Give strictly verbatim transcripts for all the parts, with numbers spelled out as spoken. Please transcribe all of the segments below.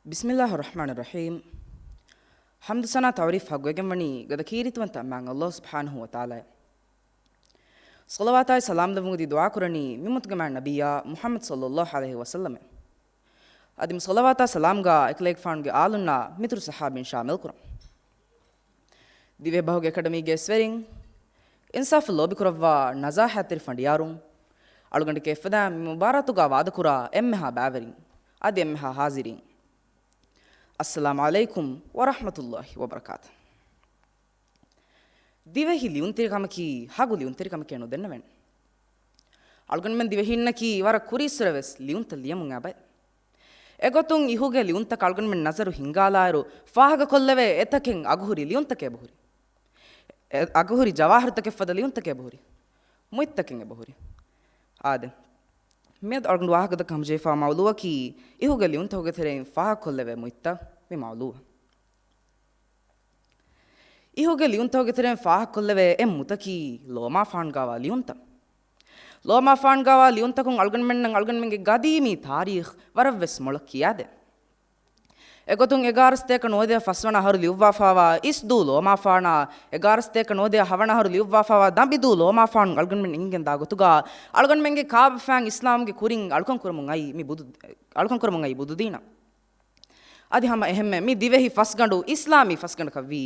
ބިސްމިއްލާހި ރަޙްމާނި ރަޙީމް. ޙަމްދު ސަނާ ތަޢުރީފް ޙައްޤުވެގެންވަނީ ގަދަ ކީރިތިވަންތަ މާތް ﷲ ސުބްޙާނަހޫ ވަތަޢާލާއަށް. ޞަލަވާތާއި ސަލާމް ލެއްވުމުގެ ދުޢާ ކުރަނީ މި މުތުގެ މާތް ނަބިއްޔާ މުޙައްމަދު ޞައްލައްލާހު ޢަލައިހި ވަސައްލަމަށް. އަދި މި ޞަލަވާތާ ސަލާމްގާ އެކަލޭގެފާނުގެ އާލުންނާ މިތުރު ޞަޙާބީން ޝާމިލް ކުރަން. ދިވެހިބަހުގެ އެކަޑަމީގެ އިސްވެރިން، އިންސާފު ލޯބިކުރައްވާ ނަޒާހަތްތެރި ފަނޑިޔާރުން، އަޅުގަނޑުގެ އެއްފަދައިން މި މުބާރާތުގާ ވާދަކުރާ އެންމެހާ ބައިވެރިން، އަދި އެންމެހާ ޙާޟިރީން. އައްސަލާމު ޢަލައިކުމް ވަރަޙްމަތުﷲި ވަބަރަކާތު. ދިވެހި ލިޔުންތެރިކަމަކީ ހަގު ލިޔުންތެރިކަމެކޭ ނުދެންނެވެން. އަޅުގަނޑުމެން ދިވެހީންނަކީ ވަރަށް ކުރީއްސުރެވެސް ލިޔުންތައް ލިޔެމުން އައި ބައެއް. އެގޮތުން އިހުގެ ލިޔުންތަކަށް އަޅުގަނޑުމެން ނަޒަރު ހިންގާލާއިރު، ފާހަގަކޮށްލެވޭ އެތަކެއް އަގުހުރި ލިޔުންތަކޭ ބަހުރި. އެ އަގުހުރި ޖަވާހިރުތަކެއް ފަދަ ލިޔުންތަކޭ ބަހުރި. މުއިއްތަކެއް އެބަހުރި. އާދެ، މިއަދު އަޅުގަނޑު ވާހަކަދައްކަން ހަމަޖެހިފާ މައުޟޫޢަކީ އިހުގެ ލިޔުންތަކުގެ ތެރެއިން ފާހަގަކޮށްލެވޭ މުއިއްތައް މި މައުޟޫޢަށް. އިހުގެ ލިޔުންތަކުގެ ތެރެއިން ފާހަގަކޮށްލެވޭ އެއް މުތަކީ ލޯމާފާނުގާވާ ލިޔުންތައް. ލޯމާފާނުގާވާ ލިޔުންތަކުން އަޅުގަނޑުމެންނަށް އަޅުގަނޑުމެންގެ ގަދީމީ ތާރީޚް ވަރަށްވެސް މޮޅަށް ކިޔާދޭ. އެގޮތުން އެގާރަ ސަތޭކަ ނުވަދިހަ ފަސްވަނަ އަހަރު ލިޔުއްވާފާވާ އިސްދޫ ލޯމާފާނާ، އެގާރަ ސަތޭކަ ނުވަދިހަ ހަވަނަ އަހަރު ލިޔުއްވާފާވާ ދަނބިދޫ ލޯމާފާނު އަޅުގަނޑުމެން އެނގިގެން ދާ ގޮތުގާ، އަޅުގަނޑުމެންގެ ކާބަފައިން އިސްލާމްގެ ކުރިން އަޅުކަން ކުރަމުން އައީ މި ބުދު، އަޅުކަން ކުރަމުން އައީ ބުދުދީނަށް. އަދި ހަމަ އެހެންމެ މި ދިވެހި ފަސްގަނޑު އިސްލާމީ ފަސްގަނޑަކަށް ވީ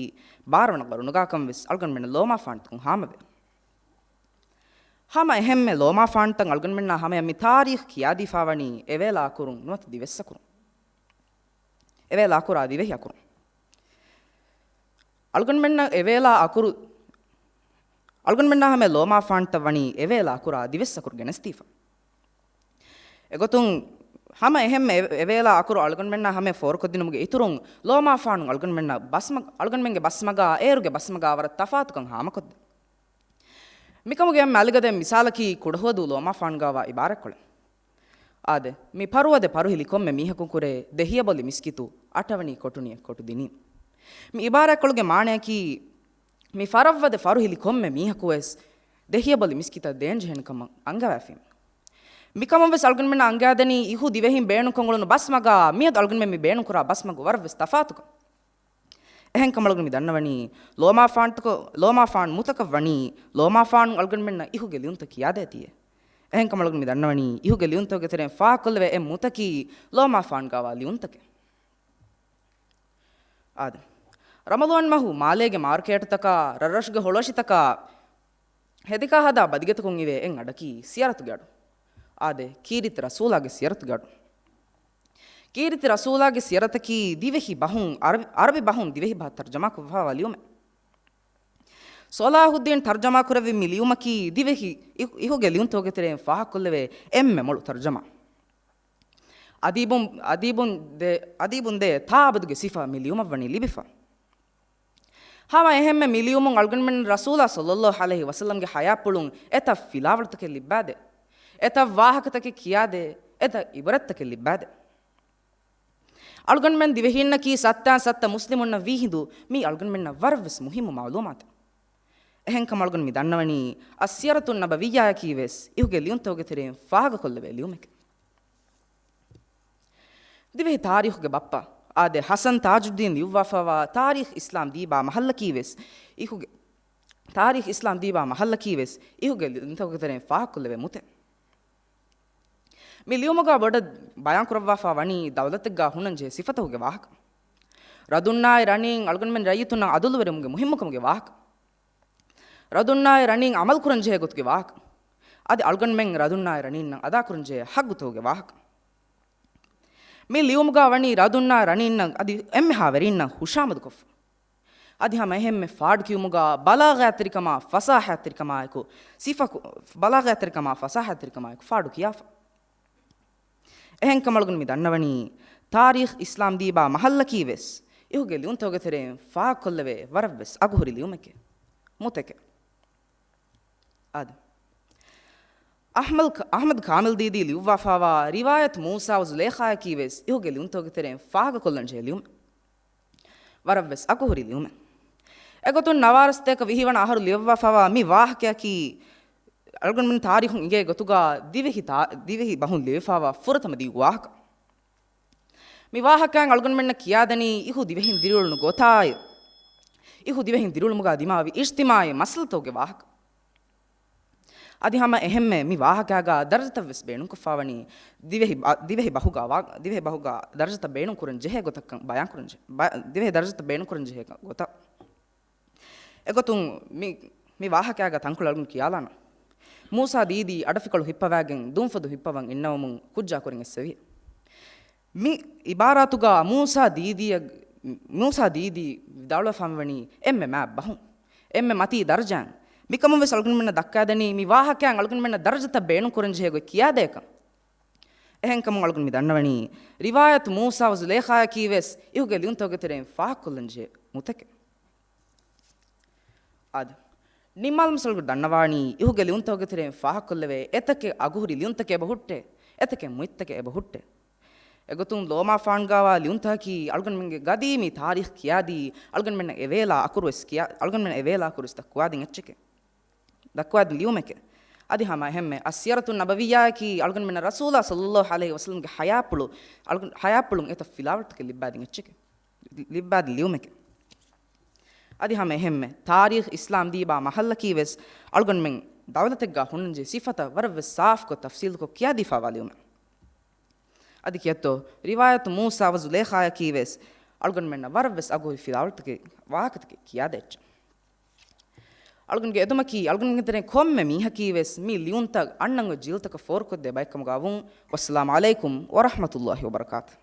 ބާރަ ވަނަ ޤަރުނުގާކަން ވެސް އަޅުގަނޑުމެންނަށް ލޯމާފާނުތަކުން ހާމަވޭ. ހަމަ އެހެންމެ ލޯމާފާނުތައް އަޅުގަނޑުމެންނާ ހަމަޔަށް މި ތާރީޚް ކިޔާދީފާވަނީ އެވޭލާ އަކުރުން ނުވަތަ ދިވެއްސަކުރުން. އެވޭލާ އަކުރާ ދިވެހި އަކުރުން. އަޅުގަނޑުމެންނަށް އެވޭލާ އަކުރު، އަޅުގަނޑުމެންނާ ހަމަޔަށް ލޯމާފާނުތައް ވަނީ އެވޭލާ އަކުރާ ދިވެއްސަކުރު ގެނެސްދީފަ. އެގޮތުން ހަމަ އެހެންމެ އެ، އެވޭލާ އަކުރު އަޅުގަނޑުމެންނާ ހަމަޔަށް ފޯރުކޮށްދިނުމުގެ އިތުރުން، ލޯމާފާނު އަޅުގަނޑުމެންނަށް ބަސްމަ، އަޅުގަނޑުމެންގެ ބަސްމަގާ އޭރުގެ ބަސްމަގާ ވަރަށް ތަފާތުކަން ހާމަކޮށްދޭ. މިކަމުގެ އެންމެ އަލިގަދަ މިސާލަކީ ކުޑަހުވަދޫ ލޯމާފާނުގާވާ އިބާރަތްކޮޅެއް. އާދެ، މި ފަރުވަދެ ފަރުހިލި ކޮންމެ މީހަކުން ކުރޭ ދެހިޔަބޮލި މިސްކިތު އަޓަވަނީ ކޮޓުނިއެއް ކޮޓުދިނީ. މި އިބާރަތްކޮޅުގެ މާނަޔަކީ، މި ފަރަށްވަދެ ފަރުހިލި ކޮންމެ މީހަކުވެސް ދެހިޔަބޮލި މިސްކިތަށް ދޭންޖެހޭނެ ކަމަށް އަންގަވާފީމެ. މިކަމުން ވެސް އަޅުގަނޑުމެންނަށް އަންގާދެނީ އިހު ދިވެހިން ބޭނުންކޮށް އުޅުނު ބަސްމަގާ މިއަދު އަޅުގަނޑުމެން މި ބޭނުންކުރާ ބަސްމަގު ވަރަށްވެސް ތަފާތުކަން. އެހެންކަމަށް އަޅުގަނޑު މި ދަންނަވަނީ، ލޯމާފާންތަކު، ލޯމާފާން މުތަކަށް ވަނީ، ލޯމާފާނު އަޅުގަނޑުމެންނަށް އިހުގެ ލިޔުންތައް ކިޔާދޭތީއޭ. އެހެންކަމަށް އަޅުގަނޑު މި ދަންނަވަނީ، އިހުގެ ލިޔުންތަކުގެ ތެރެއިން ފާހަގަކޮށްލެވޭ އެއް މުތަކީ ލޯމާފާނުގާވާ ލިޔުންތަކެއް. އާދެ، ރަމަޟާން މަހު މާލޭގެ މާރުކޭޓުތަކާ، ރަށްރަށުގެ ހޮޅުއަށިތަކާ، ހެދިކާ ހަދާ ބަދިގެތަކުން އިވޭ އެއް އަޑަކީ ސިޔަރަތުގެ އަޑު. އާދެ، ކީރިތި ރަސޫލާގެ ސިޔަރަތުގެ އަޑު. ކީރިތި ރަސޫލާގެ ސިޔަރަތަކީ ދިވެހި ބަހުން އަރަބި، އަރަބި ބަހުން ދިވެހި ބަހަށް ތަރުޖަމާކޮށްފައިވާ ލިޔުމެއް. ޞަލާޙުއްދީން ތަރުޖަމާކުރެއްވި މި ލިޔުމަކީ ދިވެހި އި، އިހުގެ ލިޔުންތަކުގެ ތެރެއިން ފާހަގަކޮށްލެވޭ އެންމެ މޮޅު ތަރުޖަމާ. އަދީބުން، އަދީބުން ދޭ، އަދީބުން ދޭ ތާއަބަދުގެ ސިފަ މި ލިޔުމަށް ވަނީ ލިބިފަ. ހަމަ އެހެންމެ މި ލިޔުމުން އަޅުގަނޑުމެން ރަސޫލާ ޞައްލައްލާހު ޢަލައިހި ވަސައްލަމްގެ ޙަޔާތްޕުޅުން އެތައް ފިލާވަޅުތަކެއް ލިއްބާދޭ. އެތައް ވާހަކަތަކެއް ކިޔާދޭ. އެތައް އިބްރަތްތަކެއް ލިއްބާދޭ. އަޅުގަނޑުމެން ދިވެހީންނަކީ ސައްތައިން ސައްތަ މުސްލިމުންނަށް ވީހިނދު މީ އަޅުގަނޑުމެންނަށް ވަރަށްވެސް މުހިއްމު މަޢުލޫމާތެއް. އެހެންކަމަށް އަޅުގަނޑު މި ދަންނަވަނީ، އައްސިޔަރަތުއް ނަބަވިއްޔާއަކީވެސް އިހުގެ ލިޔުންތަކުގެ ތެރެއިން ފާހަގަކޮށްލެވޭ ލިޔުމެކެވެ. ދިވެހި ތާރީޚުގެ ބައްޕަ އާދެ، ޙަސަން ތާޖުއްދީން ލިޔުއްވާފައިވާ ތާރީޚް އިސްލާމް ދީބާ މަޙައްލަކީވެސް އިހުގެ، ތާރީޚް އިސްލާމް ދީބާ މަޙައްލަކީވެސް އިހުގެ ލިޔުންތަކުގެ ތެރެއިން ފާހަގަކޮށްލެވޭ މުތެއް. މި ލިޔުމުގާ ބޮޑަށް ބަޔާންކުރައްވާފަ ވަނީ ދައުލަތެއްގާ ހުންނަންޖެހޭ ސިފަތަކުގެ ވާހަކަ. ރަދުންނާއި ރަނީން އަޅުގަނޑުމެން ރައްޔިތުންނަށް އަދުލުވެރިވުމުގެ މުހިއްމުކަމުގެ ވާހަކަ. ރަދުންނާއި ރަނީން އަމަލުކުރަންޖެހޭ ގޮތުގެ ވާހަކަ. އަދި އަޅުގަނޑުމެން ރަދުންނާއި ރަނީންނަށް އަދާކުރަންޖެހޭ ޙައްޤުތަކުގެ ވާހަކަ. މި ލިޔުމުގާ ވަނީ ރަދުންނާއި ރަނީންނަށް އަދި އެންމެހާވެރީންނަށް ޚުޝާމަދުކޮށްފަ. އަދި ހަމަ އެހެންމެ ފާޑު ކިޔުމުގާ ބަލާޣަތްތެރިކަމާ ފަސާހަތްތެރިކަމާއެކު ސިފަކު، ބަލާޣަތްތެރިކަމާ ފަސާހަތްތެރިކަމާއެކު ފާޑު ކިޔާފަ. އެހެންކަމަޅުގަނޑު މި ދަންނަވަނީ، ތާރީޚް އިސްލާމް ދީބާ މަހައްލަކީ ވެސް އިހުގެ ލިޔުންތަކުގެ ތެރެއިން ފާހަގަކޮށްލެވޭ ވަރަށް ވެސް އަގުހުރި ލިޔުމެކޭ. މުތެކެ. އާދެ. އަޙްމަދު، އަޙްމަދު ކާމިލް ދީދީ ލިޔުއްވާފާވާ ރިވާޔަތު މޫސާ ވަ ޒުލޭޚާއަކީ ވެސް އިހުގެ ލިޔުންތަކުގެ ތެރެއިން ފާހަގަކޮށްލަން ޖެހޭ ލިޔުމެއް. ވަރަށް ވެސް އަގުހުރި ލިޔުމެއް. އެގޮތުން ނަވާރަ ސަތޭކަ ވިހި ވަނަ އަހަރު ލިޔުއްވާފާވާ މި ވާހަކަޔަކީ، އަޅުގަނޑުމެން ތާރީޚުން އިނގޭ ގޮތުގާ ދިވެހި ތާ، ދިވެހި ބަހުން ލިޔެފާވާ ފުރަތަމަ ދިގު ވާހަކަ. މި ވާހަކައިން އަޅުގަނޑުމެންނަށް ކިޔާދެނީ އިހު ދިވެހިން ދިރިއުޅުނު ގޮތާއި، އިހު ދިވެހިން ދިރިއުޅުމުގަ ދިމާވި އިޖްތިމާޢީ މައްސަލަތަކުގެ ވާހަކަ. އަދި ހަމަ އެހެންމެ މި ވާހަކައިގަ ދަރަޖަތައް ވެސް ބޭނުންކޮށްފަވަނީ ދިވެހި ބަ-، ދިވެހި ބަހުގަ ވާ-، ދިވެހި ބަހުގަ ދަރަޖަތައް ބޭނުންކުރަން ޖެހޭ ގޮތަކަށް ބަޔާންކުރަން ޖެ-، ބަ-، ދިވެހި ދަރަޖަތައް ބޭނުންކުރަން ޖެހޭ ގޮތަށް. އެގޮތުން މި، މި ވާހަކައިގަ ތަންކޮޅެއް އަޅުގަނޑު ކިޔާލާނަން. މޫސާ ދީދީ އަޑަފިކަޅު ހިއްޕަވައިގެން ދުންފަދު ހިއްޕަވަން އިންނަވަމުން ކުއްޖާ ކުރިން އެއްސެވި. މި އިބާރާތުގަ މޫސާ ދީދީއަށް، މޫސާ ދީދީ ވިދާޅުވެފާ މިވަނީ އެންމެ މާތް ބަހުން، އެންމެ މަތީ ދަރަޖައިން. މިކަމުން ވެސް އަޅުގަނޑުމެންނަށް ދައްކާދެނީ މި ވާހަކައިން އަޅުގަނޑުމެންނަށް ދަރަޖަތައް ބޭނުންކުރަން ޖެހޭ ގޮތް ކިޔާދޭކަން. އެހެންކަމުން އަޅުގަނޑު މި ދަންނަވަނީ ރިވާޔަތު މޫސާ ވަ ޒުލޭޚާއަކީ ވެސް އިހުގެ ލިޔުންތަކުގެ ތެރެއިން ފާހަގަކޮށްލަން ޖެހޭ މުތަކެއް. އާދެ، ނިންމާލަމުން އަޅުގަނޑު ދަންނަވާނީ އިހުގެ ލިޔުންތަކުގެ ތެރެއިން ފާހަގަކޮށްލެވޭ އެތަކެއް އަގުހުރި ލިޔުންތަކެއް އެބަ ހުއްޓޭ، އެތަކެއް މުއިއްތަކެއް އެބަ ހުއްޓޭ. އެގޮތުން ލޯމާފާންގާވާ ލިޔުންތަކަކީ އަޅުގަނޑުމެންގެ ގަދީމީ ތާރީޚް ކިޔާދީ، އަޅުގަނޑުމެންނަށް އެވޭލާ އަކުރު ވެސް ކިޔާ، އަޅުގަނޑުމެންނަށް އެވޭލާ އަކުރު ވެސް ދައްކުވާދިން އެއްޗެކޭ. ދައްކުވާދިން ލިޔުމެކޭ. އަދި ހަމަ އެހެންމެ އައްސިޔަރަތު ނަބަވިއްޔާއަކީ އަޅުގަނޑުމެންނަށް ރަސޫލާ ޞައްލައްލާހު ޢަލައިހި ވަސައްލަމްގެ ޙަޔާތްޕުޅު، އަޅުގަނޑު ޙަޔާތްޕުޅުން އެތައް ފިލާވަޅުތަކެއް ލިއްބާދިން އެއްޗެކޭ. ލިއްބާދިން ލިޔުމެކޭ. އަދި ހަމަ އެހެންމެ ތާރީޚް އިސްލާމް ދީބާ މަހައްލަކީ ވެސް އަޅުގަނޑުމެން ދައުލަތެއްގަ ހުންނަންޖެހޭ ސިފަތައް ވަރަށް ވެސް ސާފުކޮށް ތަފްސީލުކޮށް ކިޔާދީފާވާ ލިޔުމެއް. އަދި ކިޔައްތޯ، ރިވާޔަތު މޫސާ ވަ ޒުލޭޚާއަކީ ވެސް އަޅުގަނޑުމެންނަށް ވަރަށް ވެސް އަގުހުރި ފިލާވަޅުތަކެއް، ވާހަކަތަކެއް ކިޔާދޭ އެއްޗެއް. އަޅުގަނޑުގެ އެދުމަކީ އަޅުގަނޑުގެ ތެރެއިން ކޮންމެ މީހަކީ ވެސް މި ލިޔުންތައް އަންނަން އޮތް ޖީލުތަކަށް ފޯރުކޮށްދޭ ބައެއްކަމުގަ ވުން. ވައްސަލާމު ޢަލައިކުމް ވަރަޙްމަތުﷲި ވަބަރަކާތު.